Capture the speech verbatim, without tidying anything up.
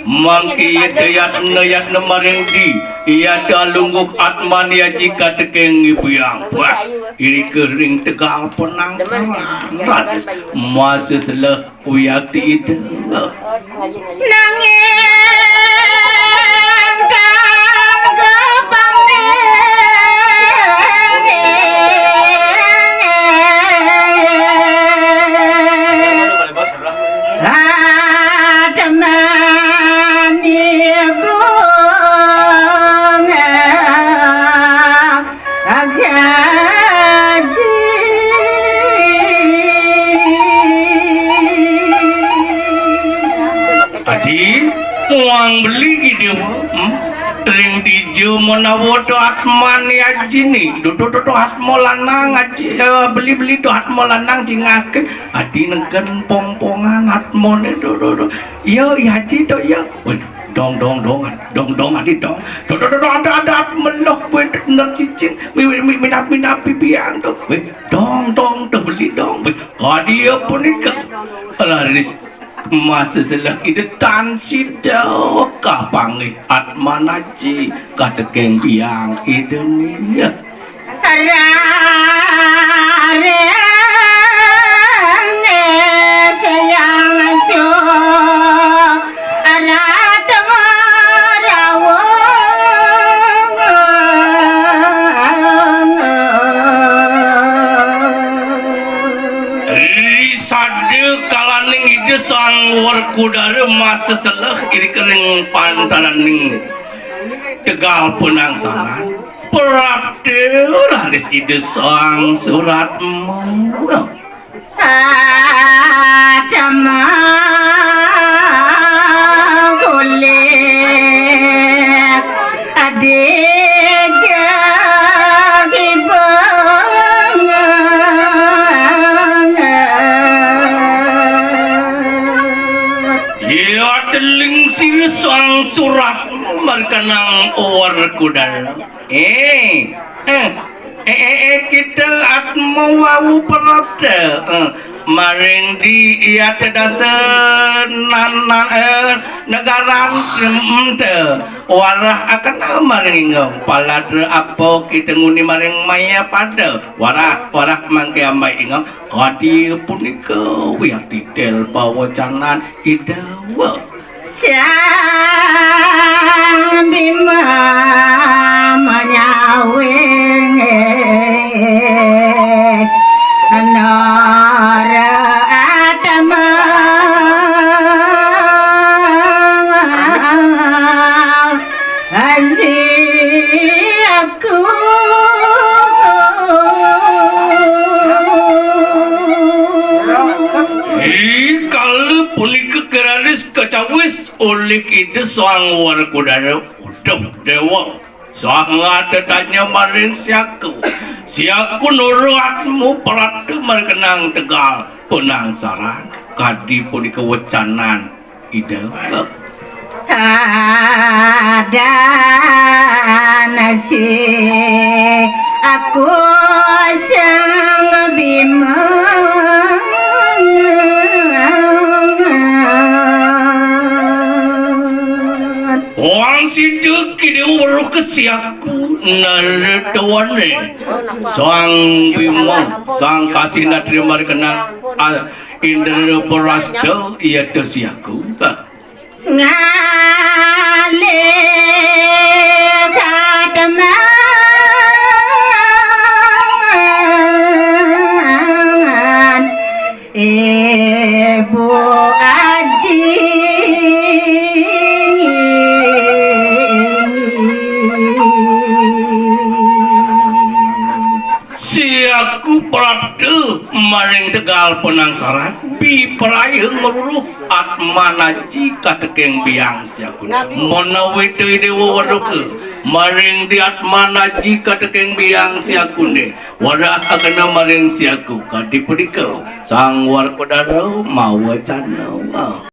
Mangké yata yatna-yatna maring di, yata lungguh atman yaji katekeng biang. Wah, irika ring tegal penangsaran. Raris masa seleh wiakti Ida. Nanging tan kepanggih. Ademan ibu ngagaji. Adi, muang beli gitu, hmm? Ring dija menawa to atman yaji ni, do, do, do, do, atma lanang aji, eh, beli-beli to atma lanang jingake. Adi negen pongpongan atmane, do, do, do. Iya, yaji to, iya. Weh, dong, dong, dong, dong, dong, adi dong. Do, do, do, do, ada, ada meloh, weh, nak cicing. Weh, weh, weh, minap, minap, biang to. Weh, dong, dong, to beli dong. Weh, kadi apa nika? Laris masa seleh Ida tan sida kapanggih atman aji katekeng biang Ida ni. Sareng sayang surat marawung. Ri sada kalaning Ida Sang Werkudara masa seleh irika ring pantaraning tegal penangsaran. Prapta raris Ida Sang Suratma. Atma golek adija gibang. Iya teling sira Sang Suratma markanang Werkudara. Eh, eh, eh, eh, eh, kita atma wau prapta, eh, maring di iya tedasa nan, nan, eh, negaran, mm, te. Warah akena maring ingong, palatra apa kita nguni maring maya pada. Warah, warah mangke ambai ingong, kadi punika wiakti tel pawacanan Ida. Sang Bima manyawis nara atma asiaku. Ih, kala punika keraris kacawis olih Ida Sang Werkudara. Uduh, Dewa, sang ada tanya maring siaku. Siaku nuruatmu prapta markanang tegal penangsaran. Kadi punika wecanan Ida. Ada nasi aku Sang Bima. Wang sida kidang weruh kesiaku naratuane. Sang Bima, Sang Kasih Natri markanang, ah, Indra Prasta, iya to siaku. Ngalih katemangan Ibu Aji. Siaku prapta maring tegal penangsaran, bipraya ngruruh atman aji katekeng biang siaku. Menawi Ida Dewa Waruka, maring di atman aji katekeng biang siaku ne. Warah akena maring siaku, kadi punika Sang Werkudara mawacana.